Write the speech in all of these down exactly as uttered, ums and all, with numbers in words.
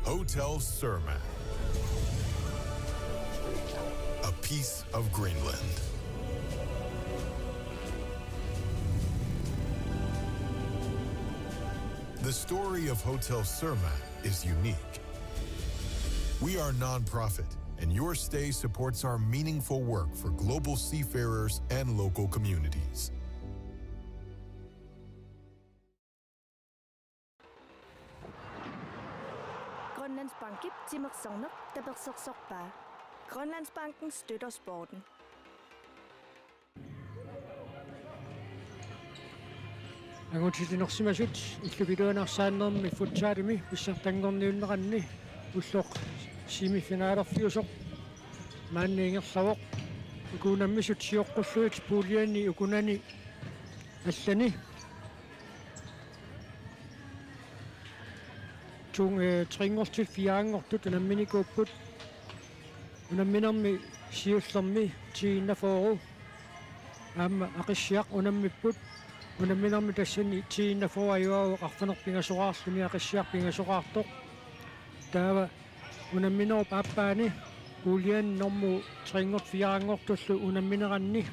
Hotel Surmat. A piece of Greenland. The story of Hotel Surmat is unique. We are non-profit, and your stay supports our meaningful work for global seafarers and local communities. Grønlandsbankip timersorneq tapersersorpaa. Grønlandsbanken støtter sporten. Angutititsinersimasut illup iluani arsaannermi futsalimi pissartanngorniunneranni ulloq semifinalerfiusoq maanna ingerlavoq. Uku unammisut sioqqullugit puljeni ukunani allani. Tung, eh, trinngortut fireanngortut unamminikuupput. Unamminermi siullermi ti enogfyrre. Aamma Aqissiaq unammipput. Unamminermi tassani ti enogfyrre ajugaavoq arfineq-pingasoraarluni Aqissiaq pingasoraartoq. Taava unamminerup aappaani puljeni normu trinngortut fireanngortullu unammineranni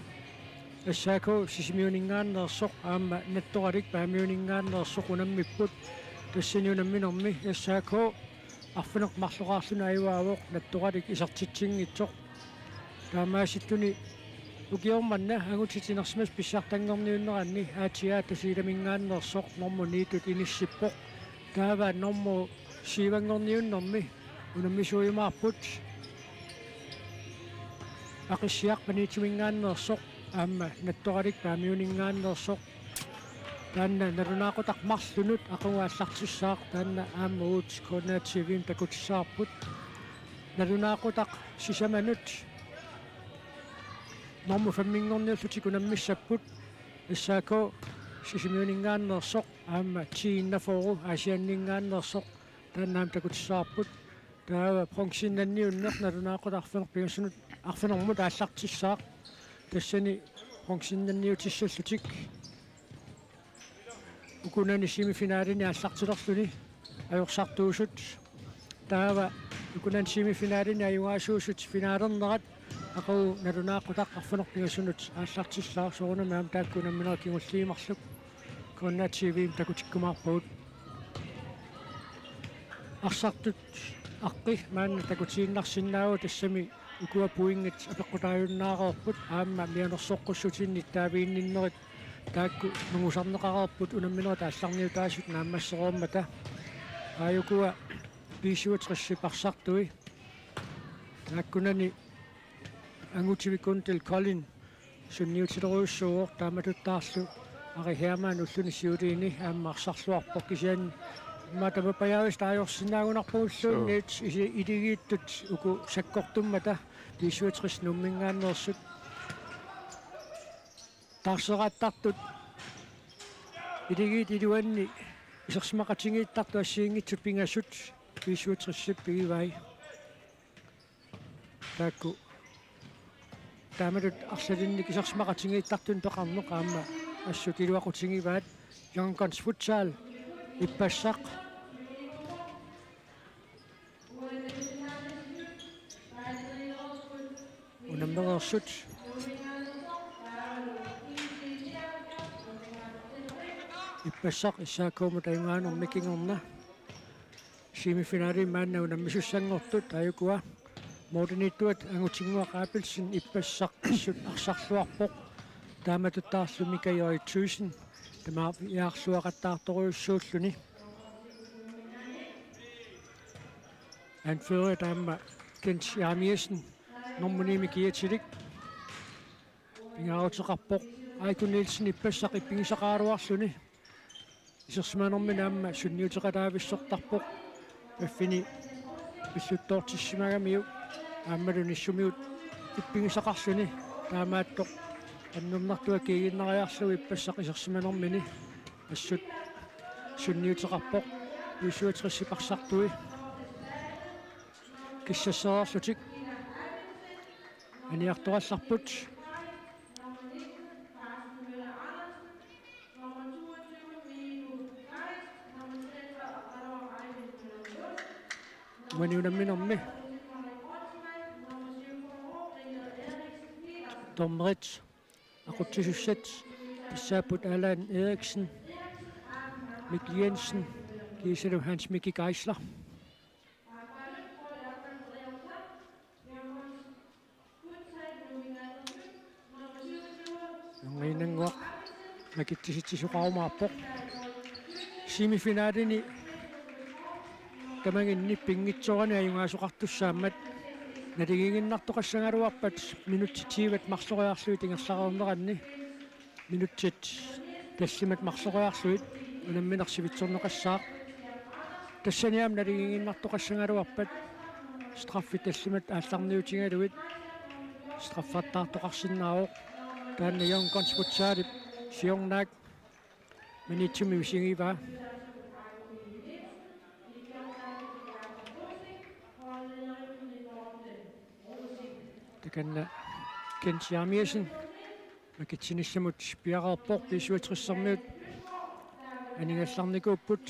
S A K Sisimiuninngaanneersoq aamma Nattoralik Paamiuninngaanneersoq unammipput. Tassani unamminermi S A K arfineq-marloqarluni ajugaavoq Nattoralik isertitsinngitsoq. Taamaalilluni ukioq manna angutititsinersimasut pissartanngorniunneranni A T A Tasiilaminngaanneersoq normu niitut inissippoq. Taava normu syvanngorniunnermi unammisuujumaarput Aqissiaq Maniitsuminngaanneersoq aamma Nattoralik Paamiuninngaanneersoq. Taanna nalunaaqutaq marlunut aqagu aallartissaaq, taanna aamma uagut K N R T V-mi takutissavarput. Nalunaaqutaq sisamanut normu femminngorniullutik unammissapput S A K Sisimiuninngaanneersoq aamma ti enogfyrre Aasianninngaanneersoq, taanna aamma takutissavarput. Taava bronzennanniunneq nalunaaqutaq arfineq-pingasunut arfinermut aallartissaaq. Tassani bronzennanniutissallutik ukunani semifinalini aallartilerluni ajorsartuusut. Taava ukunani semifinalini ajugaasuusut finalernerat aqagu nalunaaqutaq arfineq-pingasunut aallartissaaq, soorunami aamma taakku unamminerat kingulliit marluk K N R T V-mi takutikkumaarpagut. Arsartut aqqi maanna takutiinnarsinnaavoq, tassami ukua pointit apeqqutaajunnaarput aamma mianersoqqussutinni nittaaviginninnerit taakku nungusarneqareerput unamminerit aallarniutaasut naammassereermata. Aajukua B syvogtres arsartui. Taakkunani Angutimi Kundel Kolding sunniutilerujussuuvoq, taamatuttaarlu Ari Hermann ulluni siuliini aamma arsarluarpoq, kisianni immaqa tamakkiarluta taajorsinnaagunarpagulluunniit isi-, Iligiittut uku sakkortummata B syvogtres Nuumminngaanneersut. Taarsereertartut Iligiit iluanni isersimaqatigiittartut assigiinngitsut pingasut B syvogtresip pigivai. Taakku taamatut arlalinnik isersimaqatigiittartunik peqarneq aamma assut iluaqutigivaat. Young Guns Futsal ippassaq unammereersut. Ippassaq S A K-mut ajugaanermi kingorna. Semifinali maanna unammisussanngortut, aajukua Morten Edward Angutinnguaq Abelsen ippassaq assut arsarluarpoq. Taamatuttaarlu Mika J. Thyssen tamaviaarluaqattaartorujussuulluni. Anfører taama Kent Jeremiassen, nummer ni-mi kiatilik pingaaruteqarpoq. Aiku Nielsen ippassaq ippigisaqaraluarluni isersimanermini aamma sunniuteqataavissortarpoq. Paffini pilluttoortissimagamiuk aammalu Nissumiut ippigisaqarluni, taamaattoq annernartoq akiiginnariarlugu ippassaq isersimanermini assut sunniuteqarpoq. B syvogtresip arsartui kissassereerlutik aniartorallarput. Uani unamminermi dommerit aqutsisussat tassaapput Allan Eriksen, Mikkel Jensen kiisalu Hans Mikki Geisler. Angiinnannguaq makitsisitsisoqarumaarpoq. Semifinalini tamanginni pinngitsoorani ajugaasoqartussaammat naligiinnartoqassagaluarpat minutsit tyvet marloriarlugit ingerlareerneranni. Minutsit tallimat marloriarlugit unammineq sivitsorneqassaaq. Tassani aamma naligiinnartoqassagaluarpat straffit tallimat aallarniutigalugit straffertaartoqarsinnaavoq. Taanna Young Guns Futsalip siornaak Maniitsumi misigivaa. Takanna Kent Jeremiassen makitsinissamut piareerpoq B syvogtressermiut aningallarnikuupput.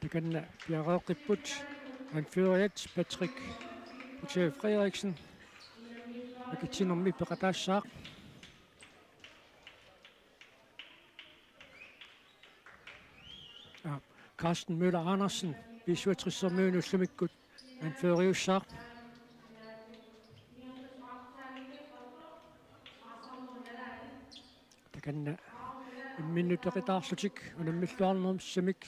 Takanna piareeqqipput anføreriat Patrick Utse Frederiksen makitsinermi peqataassaaq. Aa, Carsten Møller Andersen, B syvogtressermiunut ullumikkut anføreriussaaq. Takanna imminnut peqataarlutik unammilluarnermik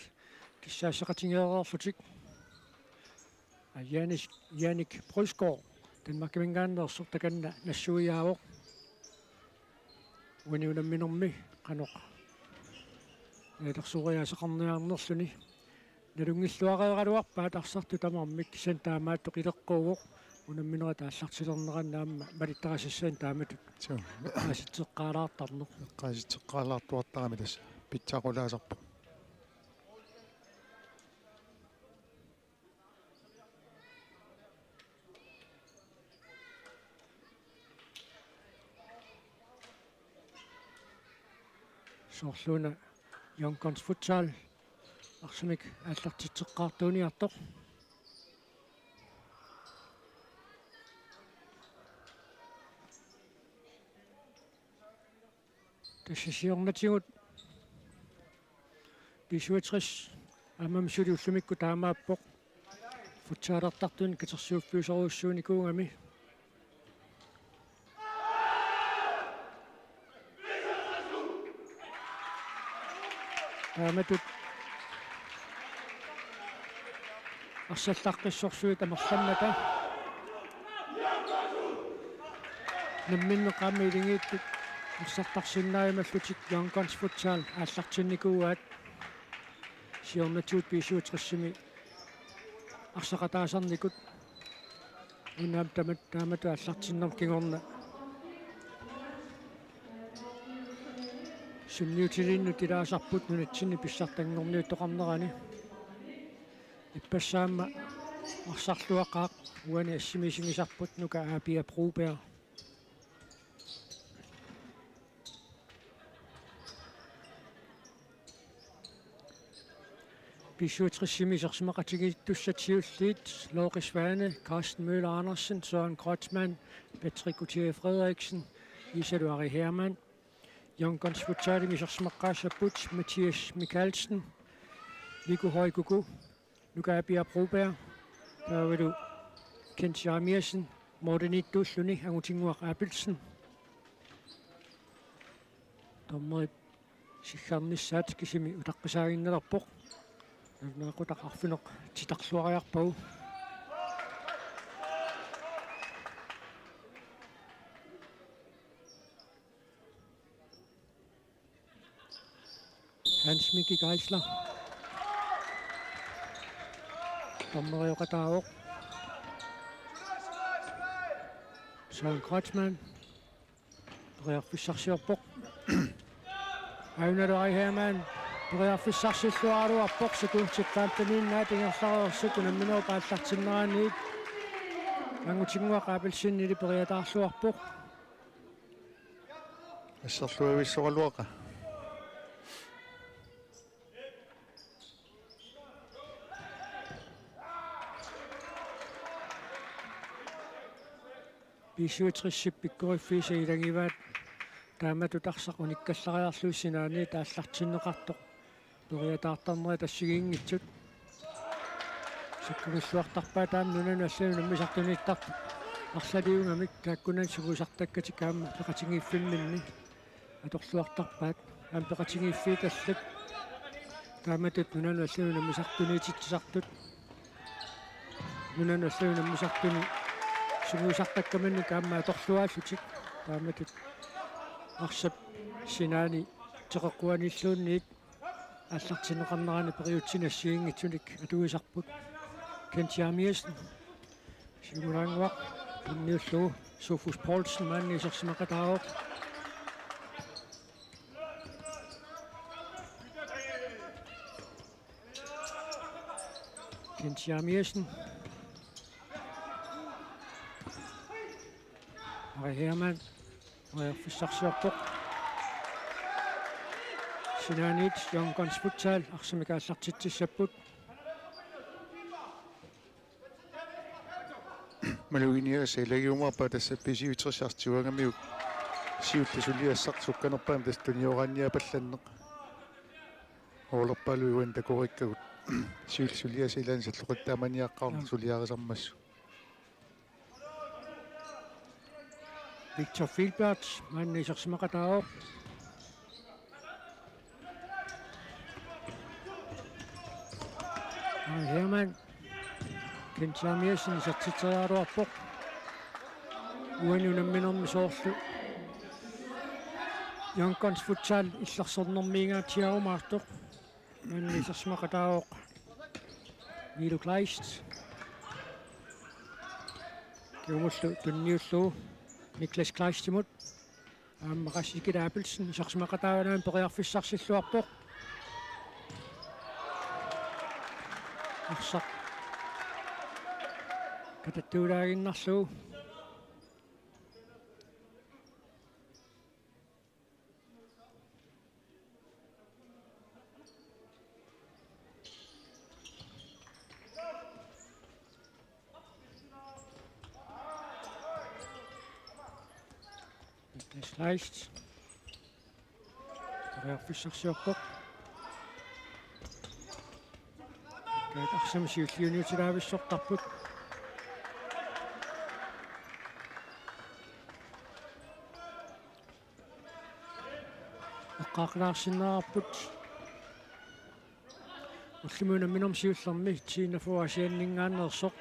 kissaasseqatigeereerlutik. Janis, Jannik Brødsgaard, Danmarkiminngaanneersoq, takanna nassuiaavoq. Uani unamminermi qanoq naalersoriaaseqarniarnerluni. Nalunngilluareeraluarpaat arsartut tamarmik, kisianni taamaattoq ileqquuvoq unamminerit aallartilerneranni aamma malittarisassat taamatut. Suu. Eqqaasitseqqaalaartarneq. Eqqaasitseqqaalaartuartarami tassa. Pitsaqulaasarpoq. Soorluuna Young Guns Futsal arsamik aallartitseqqaartuuniartoq. Tassa siornatigut B syvogtres aammami suli ullumikkut taamaappoq. Futsalertartunik katersuuffiusorujussuunikuugami. Taamatut arsallaqqissorsuit amerlammata. Namminneq aamma iligiittut arsartarsinnaajumallutik Young Guns Futsal aallartinnikuuaat. Siornatigut B syvogtresimi arsaqataasarnikut. Una aamma taamat-, taamatut aallartinnermut kingorna sunniutiliinnut ilaasarput nunatsinni pissartanngorniuttoqarnerani. Ippassaq aamma arsarluaqaaq, uani assimi isigisarput Nuka Aapia Broberg. B syvogtresimi isersimaqatigiittussat siulliit Looqi Svane, Carsten Møller Andersen, Søren Kreutzmann, Patrick Gutierrez Frederiksen, Iisalu Ari Hermann. Young Guns Futsalimi isersimaqqaassapput Mathias Mikaelsen, Niku Højkuku, Nuka Aapia Broberg, taavalu Kent Jeremiassen, Morten Ittuulluni, Angutinnguaq Abelsen. Dommerit siggarnissaat kisimi utaqqisaaginnalerpoq. Nalunaaqutaq arfineq titarluariarpagu. Hans Mikki Geisler. Dommerioqataavoq. Søren Kreutzmann. Periarfissarsiorpoq. Ajunalu Ari Hermann. Periarfissarsilluaraluarpoq, sekundit femteniinnaat ingerlareersut unamminerup aallartinneraniit. Angutinnguaq Abelsenili periataarluarpoq. Asserluivissoraluaqa. B syvogtres-ip pikkoriffiisa ilagivaat taamatut arsaq unikkallariarlugu sinaaniit aallartinneqartoq. Periataartarnerit assigiinngitsut. Sakkugilluartarpaat aamma nunanut allanut unammisartuniittartut. Arlaliugamik taakkunani sungiusartakkatik aamma peqatigiiffimminni atorluartarpaat. Aamma peqatigiiffiit allat taamatut nunanut allanut unammisartuniititsisartut. Nunanut allanut unammisartuni sungiusartakkaminnik aamma atorluaallutik. Taamatut arsap sinaani teqeqquaniilluunniit aallartinneqarnerani periutsinni assigiinngitsunik atuisarput. Kent Jeremiassen. Siumulaannguaq tunniullugu Sofus Poulsen maanna isersimaqataavoq. Kent Jeremiassen. Ari Hermann. Periarfissarsiorpoq. Sinaaniit Young Guns Futsal arsamik aallartitsissapput. Maluginiagassaq ilagiumaarpaa tassa B syvogtres-ip artuagamiuk siulleq suliassaq sukkanerpaamik tassa tunioraanniapallanneq. Hoolerpaalu uani takorikkagut. Siulleq suliassaq ilaanni salloqittamaniaqqaarneq suliarisarmassuk. Victor Filbert maanna isersimaqataavoq. Ari Hermann. Kent Jeremiassen isertitseriaraluarpoq. Uani unamminermi soorlu Young Guns Futsal illersornermiingaatsiarumaartoq. Maanna isersimaqataavoq Milo Kleist. Kingumullu tunniullugu Niklas Kleistimut. Aamma Rasmus Abelsen isersimaqataavaa, periarfissarsilluarpoq. Arsaq katattuulaaginnarlugu. Niklas Kleist. Periarfissarsiorpoq. Kaat arsamik siulliuniutilaavissortarput. Eqqaaqqinnaarsinnaavarput. Ullumi unamminermi siullermi T enogfyrre Aasianninngaanneersoq.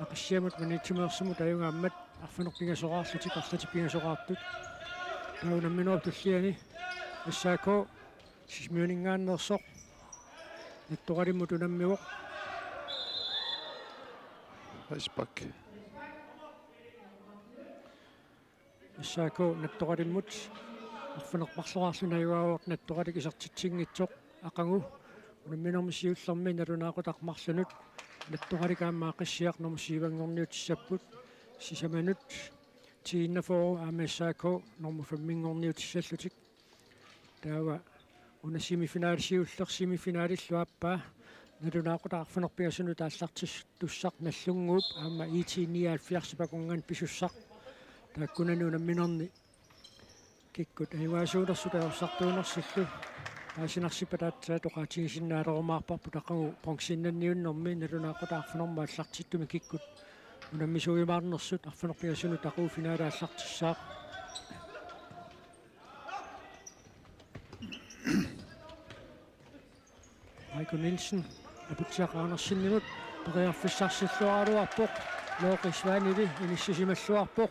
Aqissiamut Maniitsumeersummut ajugaammat arfineq-pingasoraarlutik arlatik pingasoraartut. Taava unamminerup tulliani S A K Sisimiuninngaanneersoq. Nattoralimmut unammivoq. Frispark. S A K Nattoralimmut arfineq-marloraarluni ajugaavoq Nattoralik isertitsinngitsoq. Aqagu unamminermi siullermi nalunaaqutaq marlunut Nattoralik aamma Aqissiaq nummer syv-nngorniutissapput. Sisamanut T enogfyrre aamma S A K nummer fem-nngorniutissallutik. Taava una semifinale, siulleq semifinalillu aappaa nalunaaqutaq arfineq-pingasunut aallartittussaq Nagdlúnguup aamma I T nioghalvfjerds-ip akornanni pisussaq. Taakkunani unamminerni kikkut ajugaasuunersut ajorsartuunersullu paasinarsippat aatsaat oqaatigisinnaalerumaavarput. Aqagu bronzeinnanniunnermi nalunaaqutaq arfineq-marluk aallartittumi kikkut unammisuujumaarnersut arfineq-pingasunut aqagu finaali aallartissaaq. Aiko Nielsen, Aputsiaq Andersenimut, periarfissarsilluaraluarpoq, Looqi Svanili inissisimalluarpoq.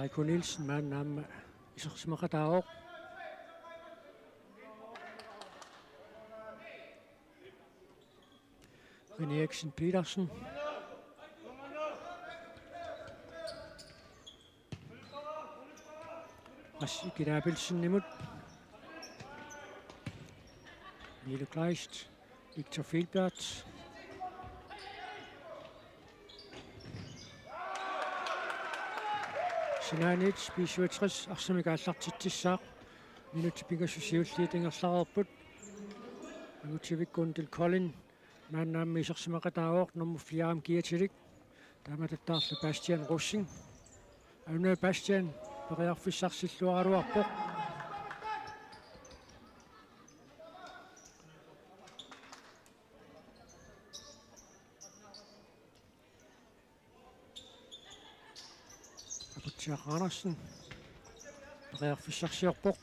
Aiko Nielsen maanna aamma isersimaqataavoq. René Eriksen Petersen. Mads Egede Abelsenimut. Milo Kleist. Victor Filbert. S Sinaaniit B syvogtres arsamik aallartitsissaaq. Minutsit pingasut siulliit ingerlareerput. Angutivikkut Del Collin maannaammi isersimaqataavoq nummer fire-mik kiatilik. Taamatuttaarlu Bastian Rosing. Auna Bastian periarfissarsilluaraluarpoq. Aputsiaq Andersen periarfissarsiorpoq.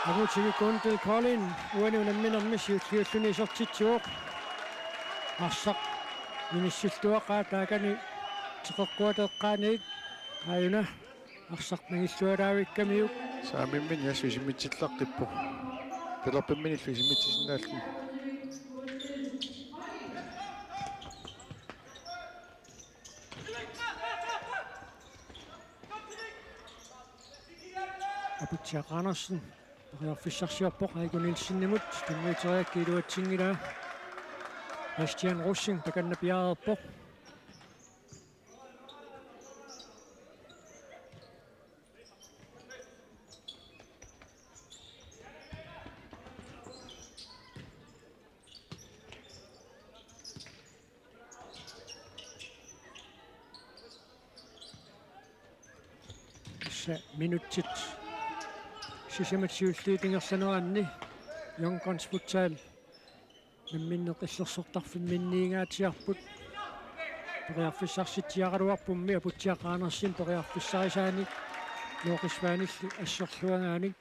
Angutivikkut Del Collin uani unamminermi siulliulluni isertitsivoq. Arsaq inissilluaqaaq taakani teqeqquata eqqaaniit. Aajuna arsaq nangillualaavikkamiuk. Saamimminni assut isimmitsillaqqippoq. Talerpimminillu isimmitsisinnaalluni. Aputsiaq Andersen periarfissarsiorpoq Aiko Nielsenimut, tunniuteriakkit iluatsinngilaa. Bastian Rosing takanna piareerpoq. Tassa minutsit sisamat siulliit ingerlaneranni Young Guns Futsal namminneq illersortarfimminniingaatsiarput. Periarfissarsitsiaraluarpummi Aputsiaq Andersen periarfissarisaanik Norqisvaanilli asserluangaanik.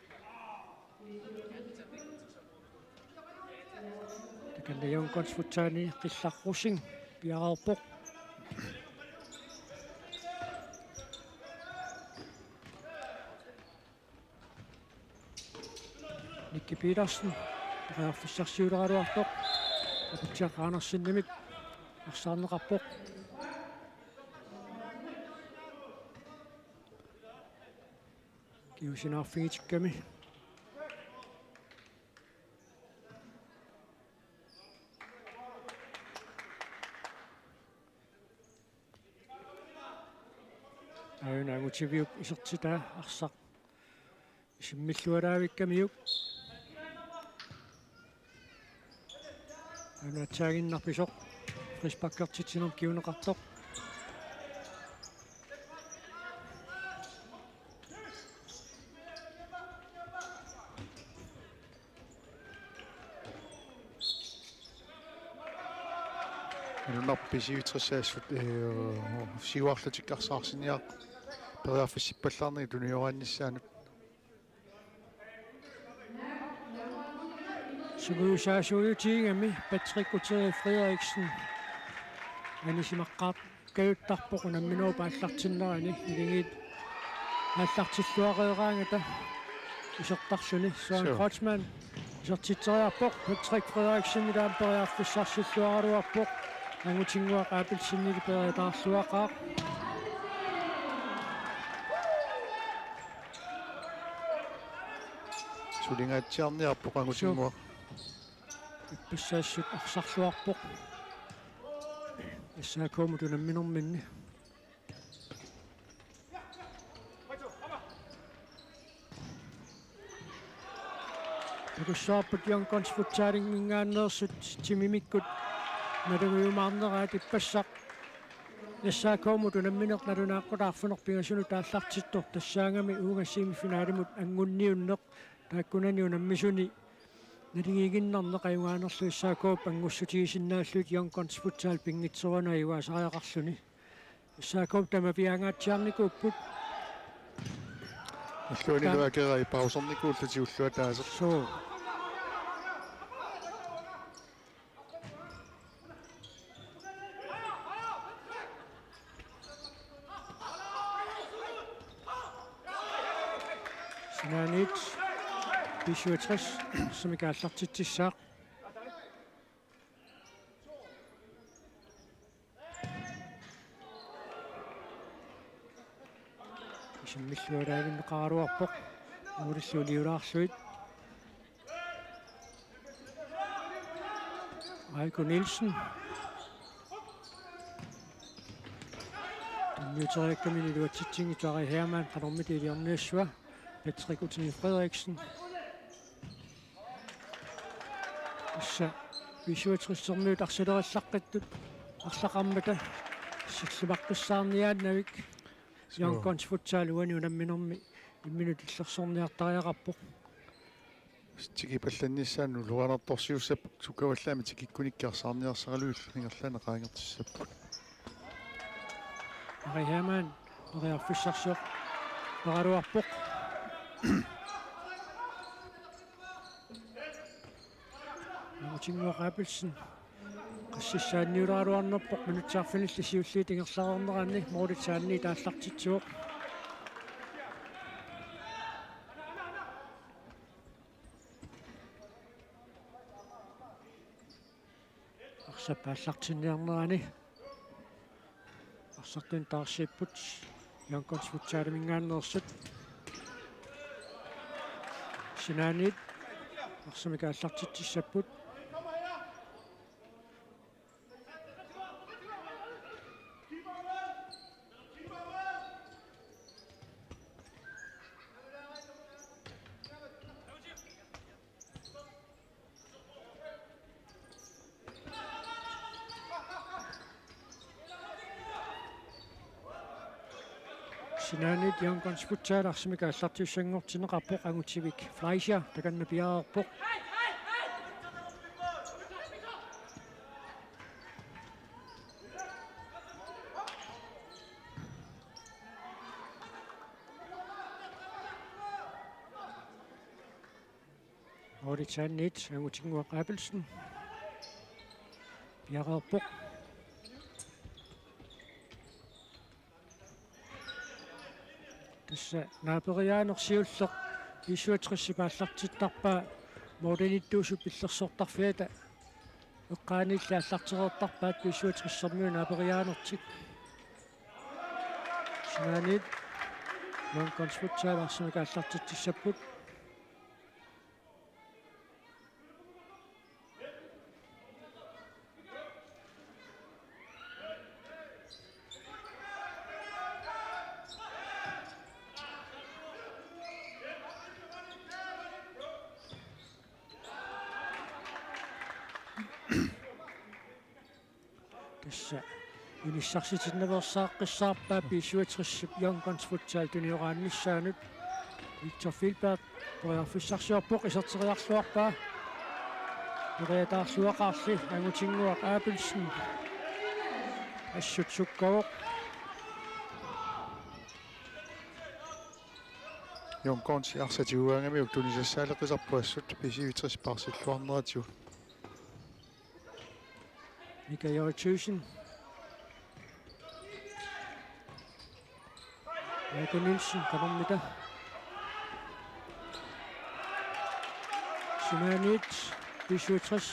Takanna Young Guns Futsani Qillaq Rosing piareerpoq. Nicky Petersen periarfissarsiuleraluartoq. Aputsiaq Andersenimit arsaarneqarpoq. Kingusinnaarfigitikkami. Aajuna Angutiviup isertitaa arsaq isimmillualaavikkamiuk. Aajuna atsaaginnarpisoq frisparkertitsinermut kinguneqartoq. Nunarput B syvogtres assut, eh, siuarlutik arsaarsinniarput periarfissippallaarnagit tunioraannissaanut. Sungiusaasuutigigami Patrick Utere Frederiksen anisimaqqaartut kajuttarpoq unamminerup aallartinnerani, naligiit aallartilluareeraangata isertarluni. Søren Sure. Kreutzmann isertitseriarpoq, Patrick Frederiksen ilaammi periarfissarsilluaraluarpoq. Angutinnguaq Abelsenili periataarluaqaaq. Sulingaatsiarniarpoq Angutinnguaq. Sure. Ippassaassut arsarluarpoq. S A K-mut unamminerminni. Takussavarput Young Guns Futsaliminngaanneersut timimikkut nalunngiumaarneraat ippassaq S A K-mut unammineq nalunaaqutaq arfineq pingasunut aallartittoq, tassaagami uunga semifinalimut angunniunneq, taakkunani unammisuni naligiiginnarneq ajugaanerlu S A K-p anngussutigisinnaallutik Young Guns Futsal pinngitsoorani ajugaasariaqarluni. S A K-p tamaviaangaatsiarnikuupput. Illuanillu Taam- akerai pausernikuullutik ulloq ataaseq. Suu. Sinaaniit B syvogtres arsamik aallartitsissaaq. Isimmillualaavinneqaraluarpoq. Uulillu uliulaarlugit. Aiko Nielsen. Tunniuteriakkaminik iluatsitsinngitsoq Ari Hermann, qanormita iliorniassava. Patrick Utini Frederiksen. Tassa B syvogtressermiut arsalerillaqqittup arlaqarmata sillimaqqissaarniaannavik. Suu. Young Guns Futsal uani unamminermi imminut illersorniartariaqarpoq. Tikipallannissaanut ulorianartorsiussappat sukkavallaamik tikikkunikka arsaarniarsaralugit ingerlaannaq qaangertissapput. Ari Hermann periarfissarsioq paraluarpoq. Angutinnguaq Abelsen qassissaanniuleraluarnerpoq, minutsit arfinillit siulliit ingerlareerneranni Moritz Saanniit aallartitsivoq. Arsap aallartinniarnerani arsartunik taarsiipput Young Guns Futsaliminngaanneersut. Sinaaniit arsamik aallartitsissapput. Sinaaniit Young Guns Futsal arsamik aallartissanngortinneqarpoq, Angutivik Fleischer takanna piareerpoq. Moritz Saanniit, Angutinnguaq Abelsen. Piareerpoq. Tassa naaperiaaneq siulleq B syvogtresip aallartittarpaa, målinittuusup illersortarfiata eqqaaniilli aallartereertarpaat B syvogtressermiut naaperiaanertik. Sinaaniit Young Guns Futsal arsamik aallartitsissapput. Tassa inissarsitinnaveersaaqqissaarpaa B syvogtresip Young Guns Futsal tunioraannissaanut. Victor Filbert periarfissarsiorpoq, iserteriarluarpaa. Periataarluaqaarli Angutinnguaq Abelsen assut sukkavoq. Young Guns arsaq tigugaangamiuk tunisassaaleqisarput assut B syvogtresip arsalluarneratigut. Mika J. Thyssen. Michael Nielsen, qanormita. Sinaaniit B syvogtres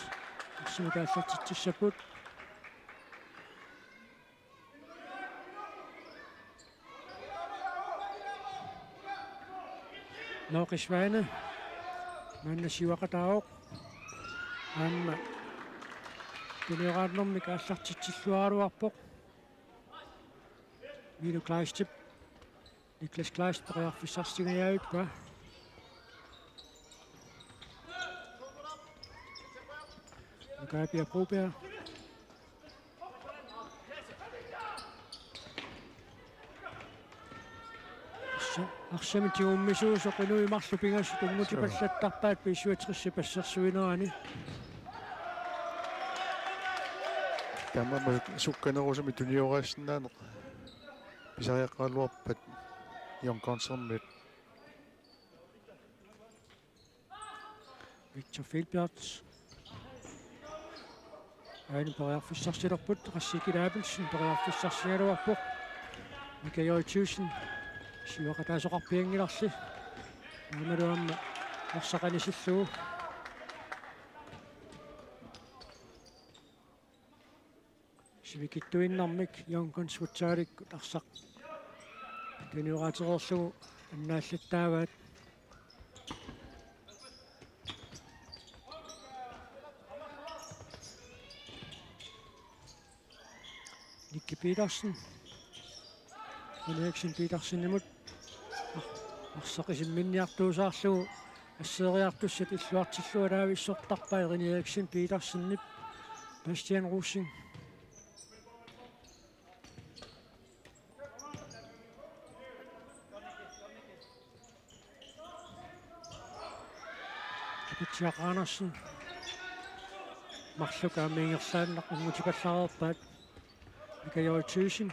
arsamik aallartitsissapput. Norqis Svane maanna siuaqataavoq. Aamma tunioraannermik aallartitsilluaraluarpoq. Milo Kleistip. Niklas Kleist periarfissarsitingajavippaa. Mukapia Broberg. Arsa-, arsamik tigummisuusoq, inuit marluk pingasut unngutipallattarpaat B syvogtresip assersuinerani. Tamanna sukkanerusumik tunioraasinnaaneq pisariaqaraluarpat Young Gunsermiut. Victor Felbert. Aana periarfissarsilerput, Rassikki Abelsen periarfissarsigaluarpoq. Mika J. Thyssen siuaqataasoqarpianngilarli. Aammalu aamma arsaq anisillugu. Sivikitsuinnarmik Young Guns Futsalikkut arsaq tunioraatereerlugu annaallattaavaat. Petersen. René Eriksen Petersenimut. Arsaq isimminniartuusaarlugu asseeriartussat illuartillugilaavissortarpai René Eriksen Petersenip. Bastian Rosing. Kapitsiaq Andersen. Marluk aamma ingerlaannaq unngutipallareerpaat. Mika Joel Thyssen.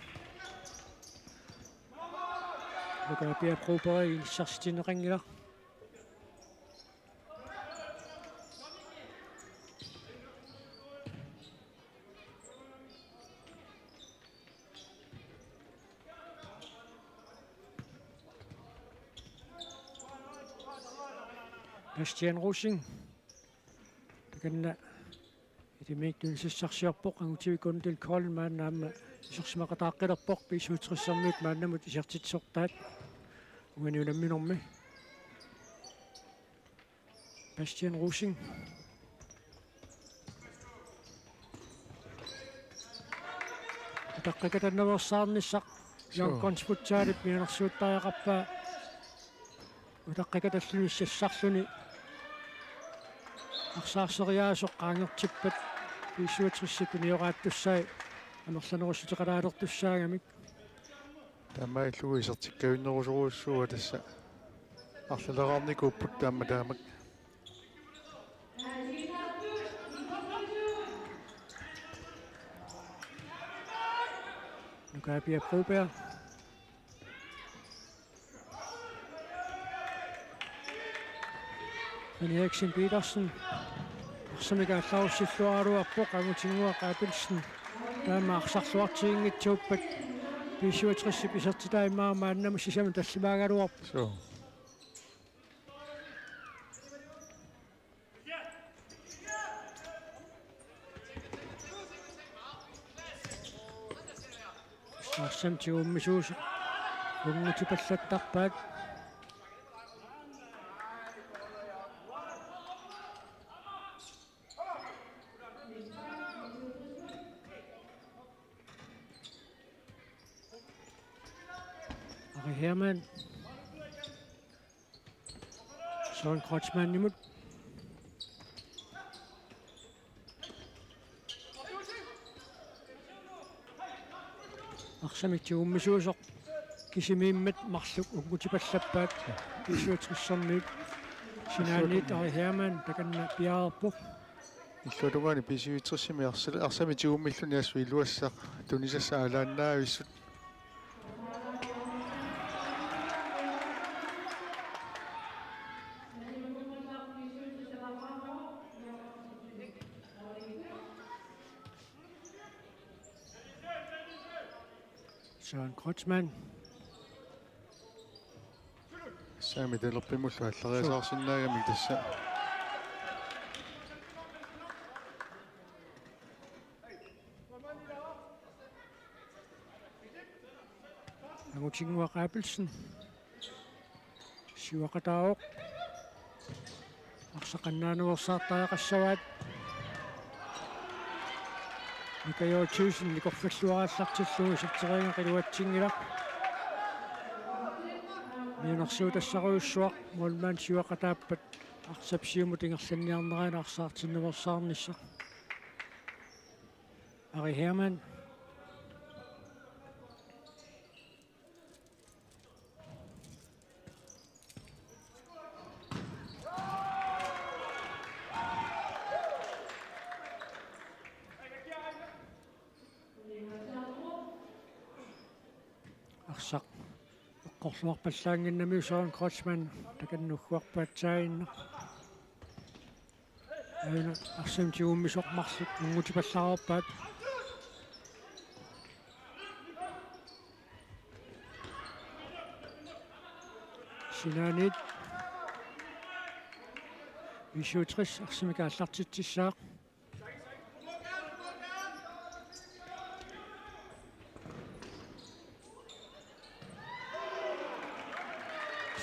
Nuka Pia Broberg inissarsitsinneqanngilaq. Bastian Rosing. Takanna ilimiittunik sassarsiorpoq, angutimi Kundil Kolding maanna aamma isersimaqataaqqilerpoq, B syvogtressermiut maannamut isertitsisortaat uani unamminermi. Bastian Rosing. Utaqqikatannaveersaarnissaq. Suu. Jørgen Gunsfutsalip mianersuuttariaqarpaa. Utaqqikatalluni sassarluni. Arsaarseriaasoq qaangertippat B syvogtressit tunioraattussai amerlanerussuteqalaalertussaagamik. Taamaallugu isertikkajunnerusorujussuuvoq tassa. Arlaleraarnikuupput taama taamak. Nuka Pia Broberg. René Eriksen Petersen. Arsamik aallarussilluaraluarpoq, Angutinnguaq Abelsen. Taama arsarluartiginngitsuuppat B syvogtresip isertitaa immaqa maannamut sisamat tallimaagaluarput. Suu. Arsamik tigummisuusoq unngutipallattarpaat. Ari Hermann. Søren Kreutzmannimut. Arsamik tigummisuusoq kisimiimmat marluk unngutipallappaat B syvogtressermiut. Sinaaniit Ari Hermann takanna piareerpoq. Illuatungaani B syvogtressermi arsa-, arsamik tigummilluni assut iluassaq tunisassat aalaannaavissut. Søren Kreutzmann. Saami talerpimullu aallariasaarsinnaagamik tassa. Angutinnguaq Abelsen. Siuaqataavoq. Arsaq annaanuersartariaqassavaat. Mika Joel Thyssen nikorfalluaraallartillugu iserteriineq iluatsinngilaq. Mianersuutassarujussuaq, målmand siuaqataappat arsap siumut ingerlanniarneranik arsaartinnaveersaarnissaq. Ari Hermann. Arsaq eqqorluarpallaannginnamiuk Søren Kreutzmann takanna ugguarpaatsaaginnaq. Aajuna arsamik tigummisoq marluk unngutipallareerpaat. Sinaaniit B syvogtres arsamik aallartitsissaaq.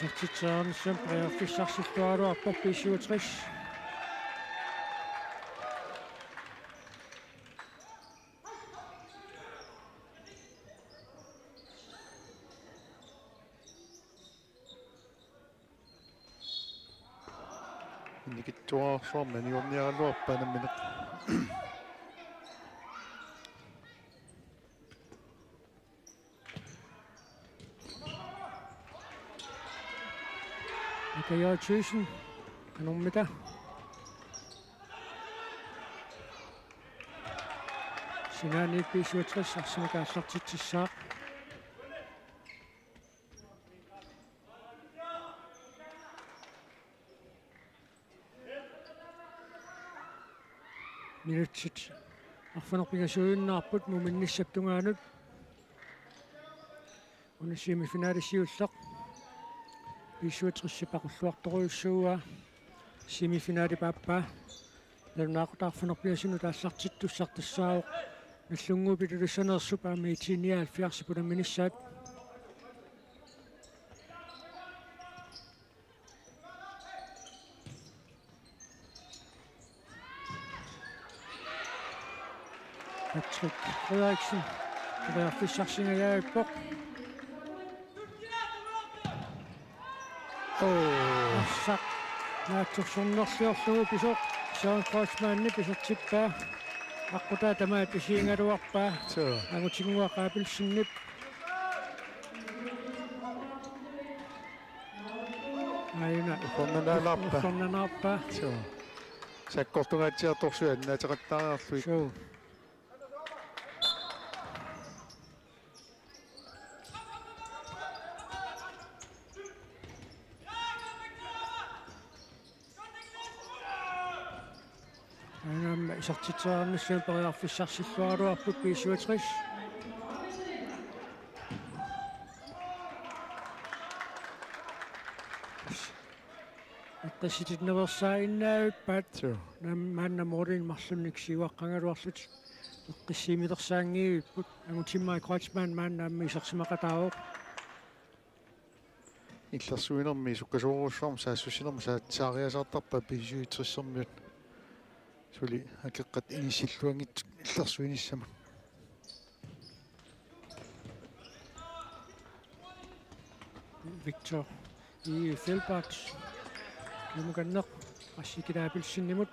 Isertitseriarnissamut periarfissarsilluaraluarpoq B syvogtres. Nikitsuarsuarmi aniorniaraluarpaa nammineq. Mikael Thyssen, qanormita. Sinaaniit B syvogtres arsamik aallartitsissaaq. Minutsit arfineq-pingasuujunnaarput muminnissap tungaanut. Una semifinali siulleq. B syvogtres paqulluartorujussuuaa. Semifinali paappaa. Nalunaaqutaq arfineq-pingasunut aallartittussaq tassaavoq Nagdlunguup Ilulissaniitsup aamma IT nioghalvfjerdsip unamminissaat. Patrick Frederiksen periarfissarsingajaavippoq. Arsaq naatsorsornerliorlugu pisoq. Søren Kreutzmannip isertippaa. Aqqutaa tamaat pisigigaluarpaa. Suu. Angutinnguaq Abelsenip. Aajuna. Ullornanaalaarpaa. Ullornanaarpaa. Suu. Sakkortungaatsiartorsuit annaateqattaariarlugit. Suu. Aajuna aamma isertitseriarnissamut periarfissarsilluaraluarput B syvogtres. Eqqissitinneqarsaannaavippaat. Suu. Nam-, maanna målinik marlunnik siuaqqagaluarlutik. Eqqissiimilersaanngivipput. Angutimmarik Kreutzmann maanna aamma isersimaqataavoq. Illersuinermi sukkasoorujussuarmik saassussinermut saatsaariasaartarpaa B syvogtressermiut. Suli akeqqat inissilluanngitsut illersuinissamut. Victor I. Felbert. Kimukanneq. Qassikit Abelsenimut.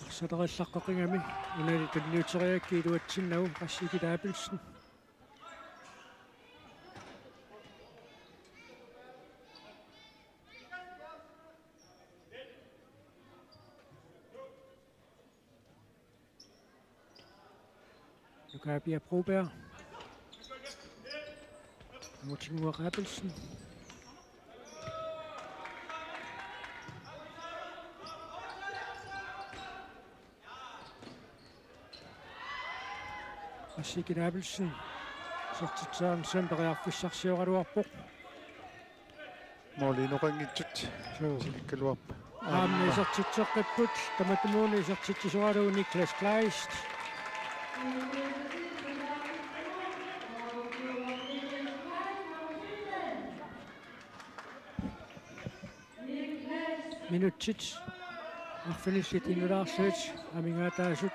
Arsaleriallaqqeqigami, unali tunniuteriakkit iluatsinnagu, Qassikit Abelsen. Nuka Pia Broberg. Angutinnguaq Abelsen. Qassikit Abelsen. Isertitseriarnissamut periarfissarsioraluarpoq. Måli inoqanngitsut. Suu. Silikkaluarpa. Aamma isertitseqqipput, tamatumuuna isertitsisoralugu Niklas Kleist. Minutsit arfinillit inulaarlugit amigaataasut.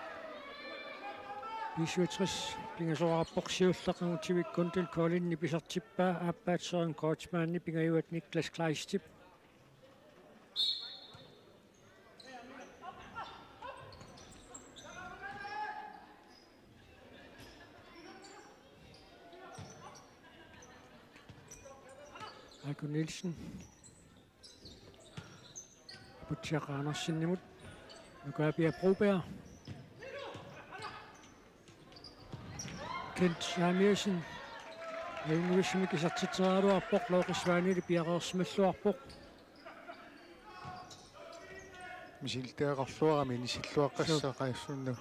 B syvogtres pingasoraarpoq siulleq angutivik Gundel Kolinip isertippaa, aappaat Søren Kreutzmannip, pingajuat Niklas Kleistip. Aiko Nielsen. Aputsiaq Andersenimut. Nuka Pia Broberg. Kent Samuelsen. Ajunngivissumik isertitseriaraluarpoq, Lorke Svanelip piareersimalluarpoq. Misilittagaqarluarami inissilluaqqassaaq. Suu. Qaassunnguaq.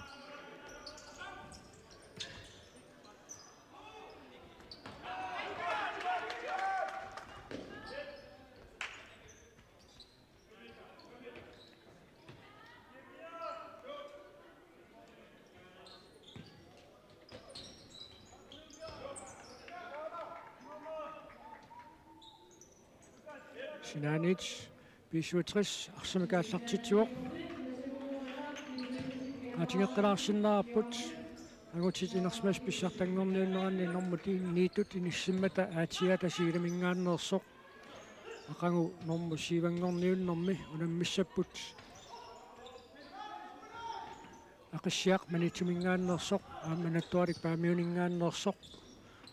Sinaaniit B syvogtres arsamik aallartitsivoq. Atigeqqilaarsinnaapput. Angutit inersimasut pissartanngorniunneranni normu ti-, niittut inissisimmata Aasiata Silaminngaanneersoq. Aqagu normu syvanngorniunnermi unammissapput Aqissiaq Maniitsuminngaanneersoq, aamma Nattoralik Paamiuninngaanneersoq.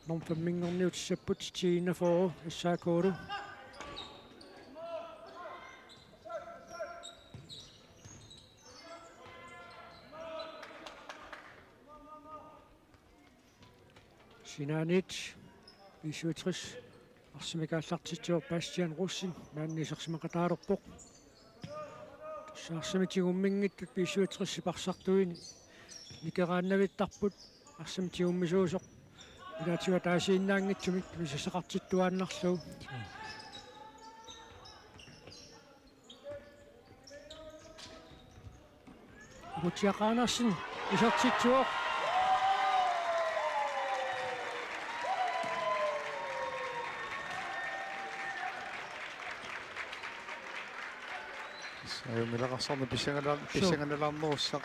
Normu femminngorniutissapput T enogfyrre S A K-lu. Sinaaniit B syvogtres arsamik aallartitsivoq Bastian Rosing, maani isersimaqataalerpoq. Tassa arsamik tigumminngitsut B syvogtres-ip arsartuini nikeraannavittarput, arsamik tigummisuusoq ilaatigut ataasiinnaanngitsumik tunisassaqartittuaannarlugu. Aputsiaq Andersen isertitsivoq. Ajunngilaarsorneq pissangala-, Suu. Pissanganalaarnerussaq.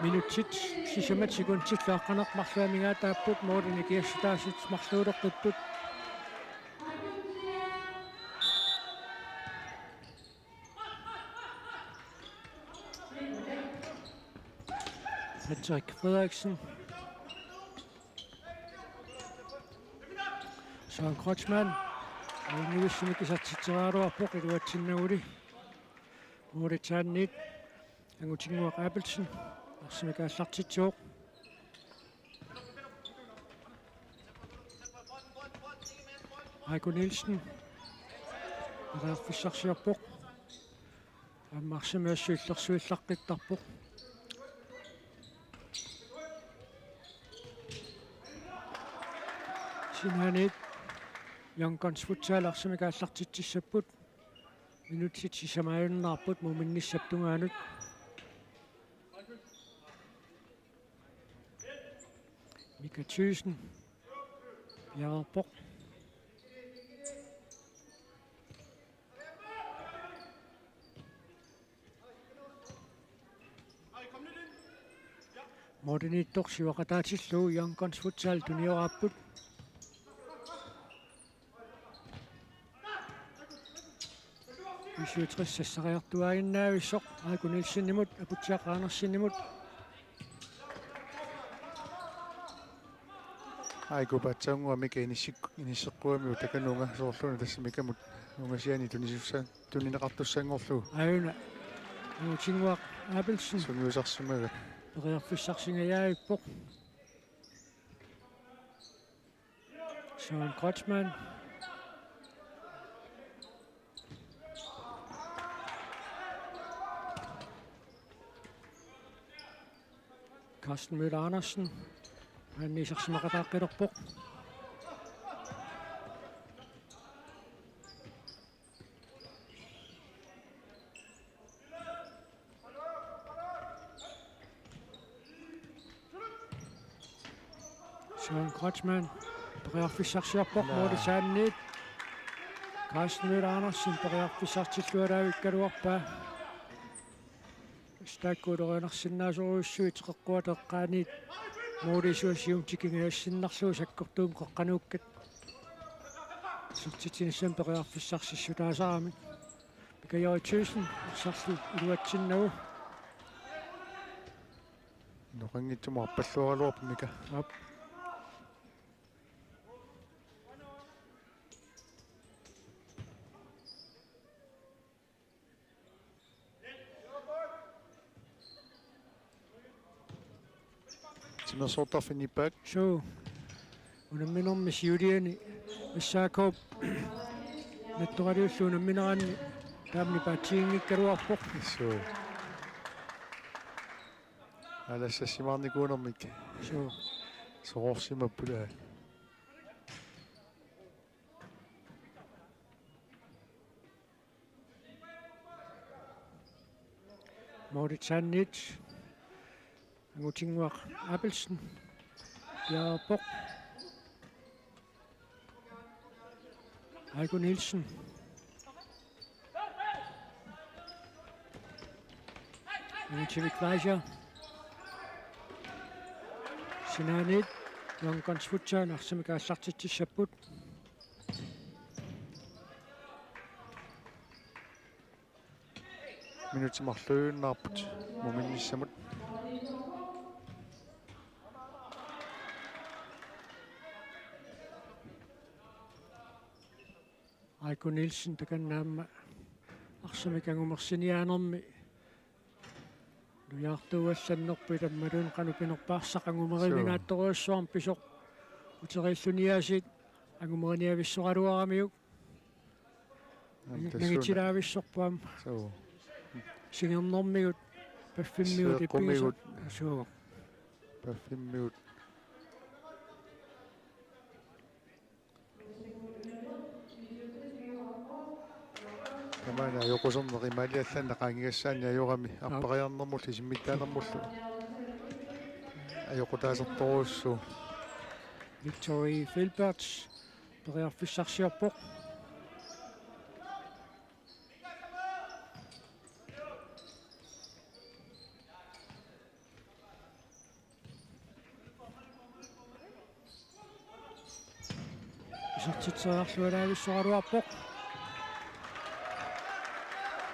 Minutsit sisamat sekundillu aqqaneq-marluk amigaataapput, målini kiassutaasut marluuleqqipput. Patrick Frederiksen. Søren Kreutzmann. Ajunngivissunik isertitseriaraluarpoq iluatsinnaguli. Målitsaanniit Angutinnguaq Abelsen arsamik aallartitsivoq. Aiko Nielsen periarfissarsiorpoq. Aamma arsamik assut illersuillaqqittarpoq. Sinaaniit Young Guns Futsal arsamik aallartitsissapput. Minutsit sisamaajunnaarput muminnissap tungaanut. Mika Thyssen piareerpoq. Målimiittoq siuaqataatillugu Young Guns Futsal tunioraapput. B syvogtres sassariartuaaginnaavissoq Aiko Nielsenimut, Aputsiaq Andersenimut. Aiko paatsaannguaq Mika inissik-, inisseqquamiuk takanunga soorluuna tassa Mikamut ungasiani tunisussaa-, tunineqartussanngorlugu. Aajuna. Angutinnguaq Abelsen. Sungiusarsimavat. Periarfissarsingajaavippoq. Søren Kreutzmann. Carsten Møller Andersen. Maani isersimaqataaqqilerpoq. Søren Kreutzmann periarfissarsiorpoq. Naa. Målitsaanniit. Carsten Møller Andersen periarfissartilluaraavikkaluarpaa. Taakku ulorianarsinnaasorujussuit qeqquata eqqaaniit målip isuani siumut tikingajassinnarlugu sakkortuumik qeqqanuukkat. Isertitsinissamut periarfissarsissutaasaramik. Mika J. Thyssen arsarlu iluatsinnagu. Inoqanngitsumik arpalluaraluarpoq Mika. Aap. Timersortarfik nippaat. Suu. Unamminermi siuliani S A K-p nattoraliullu unammineranni taamani paatsiginngikkaluarpoq. Suu. Alassassimaarnikuunermik. Suu. Soqorsimapput aa. Målitsaanniit Angutinnguaq Abelsen piareerpoq. Aiko Nielsen. Jimmy Fleischer. Sinaaniit Young Guns Futsal arsamik aallartitsissapput. Minutsit marluinnarput muminnissamut. Aiko Nielsen takanna aamma arsamik angumersiniaanermi nujaartuugallannerput, imaluunniit qanoq pinerpaassaq angumeriminaattorujussuarmik pisoq uteriilluniaasiit angumeriniavissoraluaramiuk. Aamma tassuuna. Nangitilaavissorput aamma. Suu. Singernermigut, paffimmigut, seeqqumigut. Ippigisaq. Suu. Paffimmigut. Tamaani ajoquserneq imaaliallanneq qaangigassaanni ajorami. Aap. Appariarnermullu isimmittaanermullu ajoqutaasertorujussuuvoq. Victory Felbert periarfissarsiorpoq. Isertitseriarlualaavissoraluarpoq.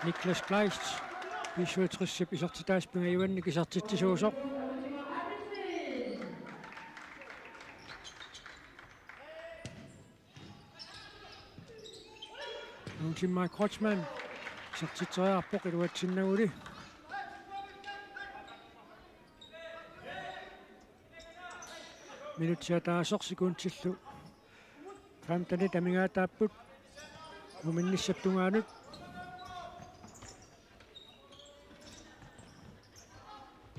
Niklas Kleist, B syvogtresip isertitaasa pingajuannik isertitsisuusoq. Nuntimmaa Kreutzmann isertitseriarpoq iluatsinnaguli. Minutsit ataaseq sekundillu femtenit amigaataapput muminnissap tungaanut.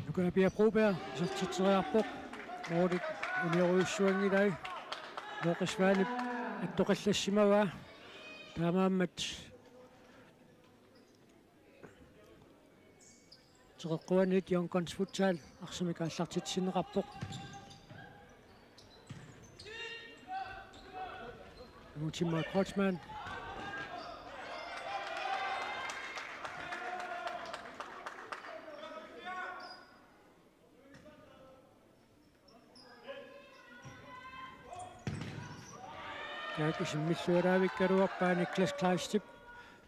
Nuka Pia Broberg isertitseriarpoq. Målit uniorujussuanngilai. Markus Hvalep attoqqallassimavaa. Taamaammat Teqeqquaniit Young Guns Futsal arsamik aallartitsinneqarpoq. Nuntimmaa Kreutzmann. Taakku simmilluaraavikkaluarpaa Niklas Kleistip.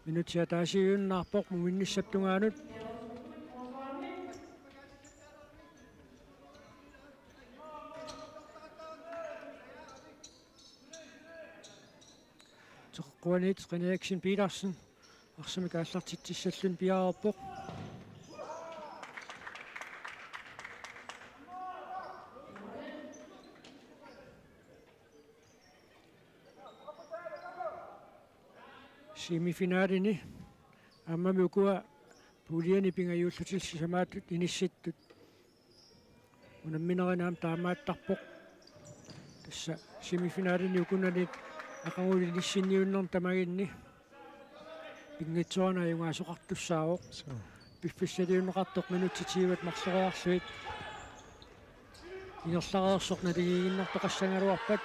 Minutsit ataasiinnarpoq muminnissap tungaanut. Teqeqquaniit René Eriksen Petersen arsamik aallartitsissalluni piareerpoq. Semifinalini aammami ukua puljeni pingajuullutillu sisamaatut inissittut unamminerini aamma taamaattarpoq. Tassa semifinalini ukunani aqagulu inissinniunnerni tamaginni pinngitsoorani ajugaasoqartussaavoq. Suu. Piffissaliunneqartoq minutsit tyvet marloriarlugit ingerlareersoq naligiiginnartoqassagaluarpat.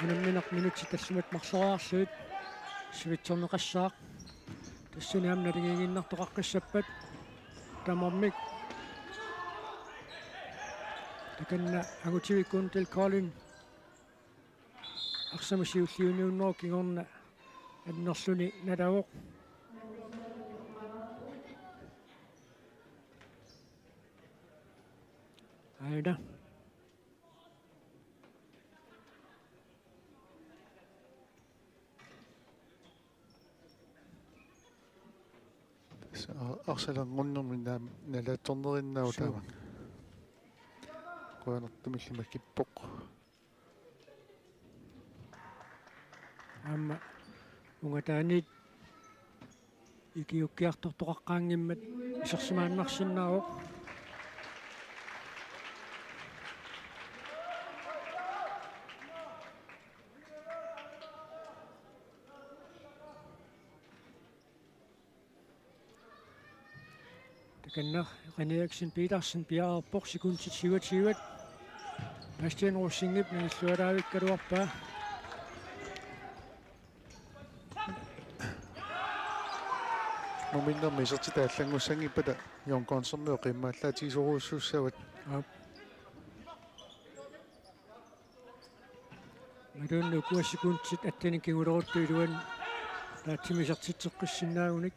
Unammineq minutsit tallimat marloriarlugit sivitsorneqassaaq. Tassani aamma naligiiginnartoqaqqissappat tamarmik. Takanna angutivikkut Del Kolding arsamik siulliunniunnerup kingorna annerluni nalavoq. Aina. Tassa ar-, arsalanngornermi naam-, nalaatsornerinnaavoq. Suu. Taama. Qujanartumilli makippoq. Aamma ungataaniit ikiuukkiartortoqaqqaanngimmat isersimaannarsinnaavoq. Takanna René Eriksen Petersen piareerpoq, sekundit syvogtyve. Bastian Rosingip nangilluaraavikkaluarpaa. Numminnermi isertitat allanngussanngippat Jørgen Gundersenimut qimmaallaatigisorujussuussavat. Aap. Imaluunniit ukua sekundit attanik kinguleruttut iluanni taatsimik isertitseqqissinnaagunik.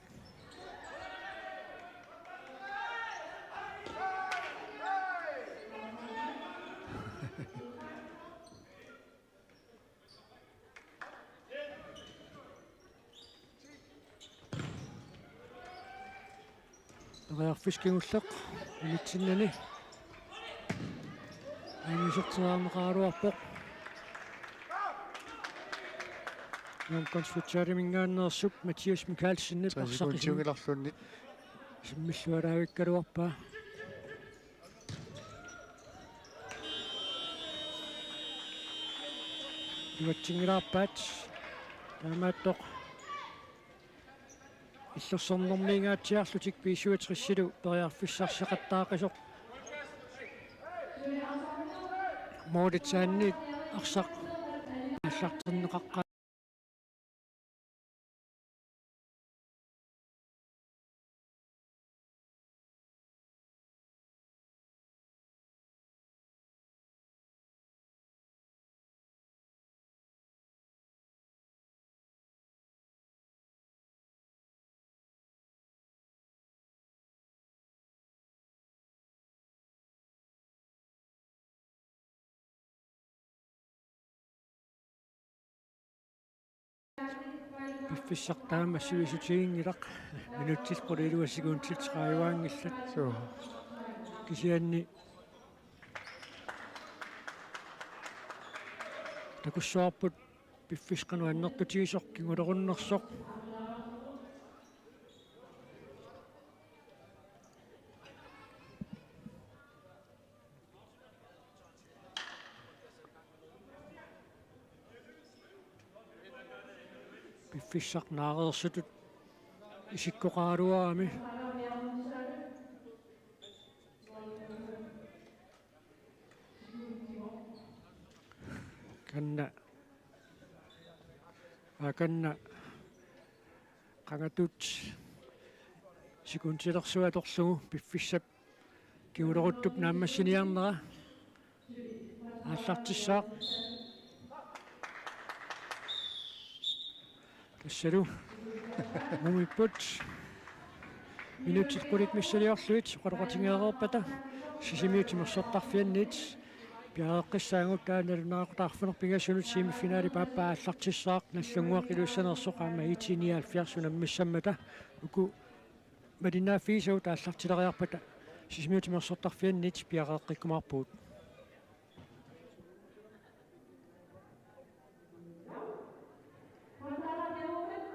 Periarfissaq kingulleq initsinnani. Aamma iserteriarneqaraluarpoq. Jørgen Gunderseniminngaanneersoq Mathias Mikaelsenip arsaq isim-, Tre sekundiugilarluunniit. Isimmilluaraavikkaluarpaa. Iluatsinngilaarpaat. Taamaattoq illersornermiingaatsiarlutik B syvogtresilu periarfissarsiaqattaaqisoq. Målitsaanniit arsaq aallartinneqaqqaa. Piffissaq taama sivisutiginngilaq. Minutsit qulit iluat sekundit trediveanngillat. Suu. Kisianni takussuarput piffissaq qanoq annertutigisoq kingulerunnersoq. Piffissaq naareersutut isikkoqaraluarami. Kanna. Aa, kanna. Qangatut sekundilersua atorlugu piffissap kinguleruttup naammassiniarnera aallartissaaq. Tassalu mumipput minutsit qulit missiliorlugit oqaloqatigeereerpata Sisimiut timersortarfianniit piareeqqissaagut. Taanna nalunaaqutaq arfineq-pingasunut semifinalip aappaa aallartissaaq, Nagdlunguaq Ilulissaniitsoq aamma I T nioghalvfjerds unammissammata. Uku malinnaaffigisagut aallartileriarpata Sisimiut timersortarfianniit piareeqqikkumaarpugut.